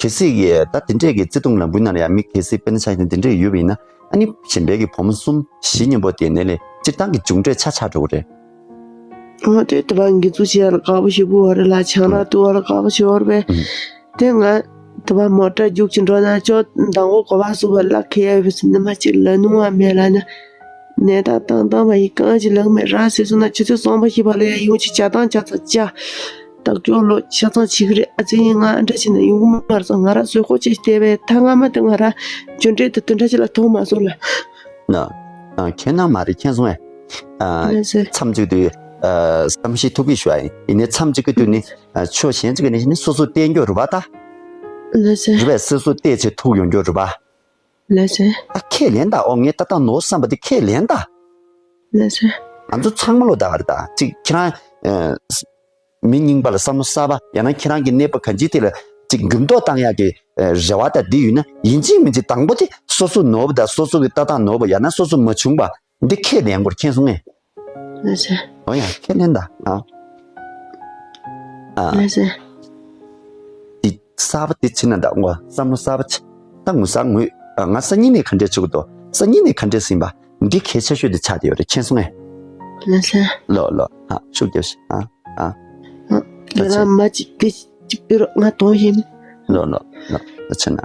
གལ་སྲིད་ཀྱི་ད་དེ་འདྲས་ཀྱི་བརྩེ་དུང་ལམ་བུའི་ནང་ལ་ཡང་མི་གལ་སྲིད་དཔེར་ན་ཆ་བཞག་ན་དེ་འདྲས་ཡོད་པ་ཡིན་ན། ཨ་ནི་གཞན་པའི་གི་བུ་མོ་གསུམ་བཞི་མཉམ་པོ་དེ་ནས་ལས་སྤྱིར་བཏང་གི་མཇུག་འབྲས་ཆ་ཆགས་འགྲོ་གི་རེད། ང་དེ་དེ་བ་འགི་ཚུ་ཆེ་ཡར་དཀའ་པོ་ཞིག་པོ་བ་རེད་ལ་ཆང་རག་ཏུ་བ་རེད་དཀའ་པོ་ཞིག་བ་རེད་པས། དེ་ང་དེ་བ་མོ་ཊ་རྒྱུག་ཅིག་འགྲོ་ན་ཅོ་མདང་གོ་གོ་བ་སུ་བ་ལ་ཁེ་ཡ་བི་སི་ནི་མ་ཅིག་ལ་ནུ་བ་མེད་ལ་ན། ནས་ད་བཏང་བཏང་བ་ཡི་གང་ཅི་ལང་མེད་ར་སི་སུ་ན་ཆུ་ཚོད་གསུམ་པ་ཞིག་བ་ལ་ཡ་ཡོང་ཅིག་ཇ་བཏང་ཇ་ཚ་ཇ། བདག་སྐྱོང་ལོ་ཆ་ཚང་བྱེད་ཀྱི་རེད། ཨ་ཙི་ཡིན་ང་འདྲ་བྱས་ན་ཡོང་གི་མ་རེད་སོང་། ང་ར་བཟོད་ཁོག་ཅིག་བལྟས་པས་ད་སྔ་མ་དེ་ང་ར་འཇོན་འདྲེ་དེ་དེ་འདྲ་ཅིག་ལ་ཐོག་མ་སོང་ལ། ན། ཨ། ཁྱེད་ནང་མ་རེད་ཁྱེད་སོང་ཨེ། ཨ། ལགས་སེ། མཚམས་གཅིག་དུས། ཨ། བསམ་ཤེས་ཐུགས་ཀྱི་ཞུ་ཨ་ཡིན་ནས་མཚམས་གཅིག་གི་དུས་ནི། ཨ། ཕྱོགས་གཞན་གཅིག་གི་ནི་ནི་སོ་སོ་བསྟན་རྒྱུ་རུ་བ་ད། ལགས་སེ། རུ་བས་སོ་སོ་བལྟས་ཚེ་ཐུག་ཡོང་རྒྱུ་རུ་བ། ལགས་སེ། ད་ཁས་ལེན་ད། ཨོ་ངས་ད་ལྟ་ནོར་བསམ་པ་དེ་ཁས་ལེན་ད། ལགས་སེ། ང་ཚོ་ཚང་མ་ལོ་ད་ག་རེད་ད་ཅིག་ཁྱེད་རང་། ཨ། མི་རྙིང་པ་ལ་བསམ་བློ་གསར་པ་ཡང་ན་ཁྱེད་རང་གི་གནས་བབ་གང་ཅིའི་ཐད་ལ་ཅིག་འགྱུར་ལྡོག་བཏང་ཡག་གི་རེ་བ་དང་འདི་ཡོད་ན་ཡིན་གཅིག་མིན་གཅིག་དང་པོ་དེ་སོ་སོ་ནོར་བ་དང་སོ་སོ་གི་ལྟ་སྟངས་ནོར་བ་ཡང་ན་སོ་སོ་མ་བྱུང་བ་འདི་ཁས་ལེན་དགོས་ཁྱེད་སོང་ངས། ལགས་སེ། འོ་ཡ་ཁས་ལེན་ད། ཨ། ཨ། ལགས་སེ། འདི་གསར་པ་འདི་ཕྱིན་ན་ད་ངོ་བསམ་བློ་གསར་པ་ཕྱིན་ད་ངོ་ས་ངོས། ཨ། ང་སང་ཉིན་ནས་ག་འདྲས་བྱེད་དགོས་འདུག་སང་ཉིན་ནས་ག་འདྲས་ཟིན་པ། འདི་གལ་ཆེ་ཤོས་དེ་ཆགས་བསྡད་ཡོད་རེད་ཁྱེད་སོང་ངས། ལགས་སེ། ལོ་ལོ། ཨ། ཤུགས་རྒྱབ་ཤིག་ཨ། ཨ། ཨ། ལགས་སེ། ང་རང་མ་གཅིག་དེ་གཅིག་པུ་རོ་ང་དོན་ཡིན། ལོ་ལོ་ལོ། ལགས་སེ་ན།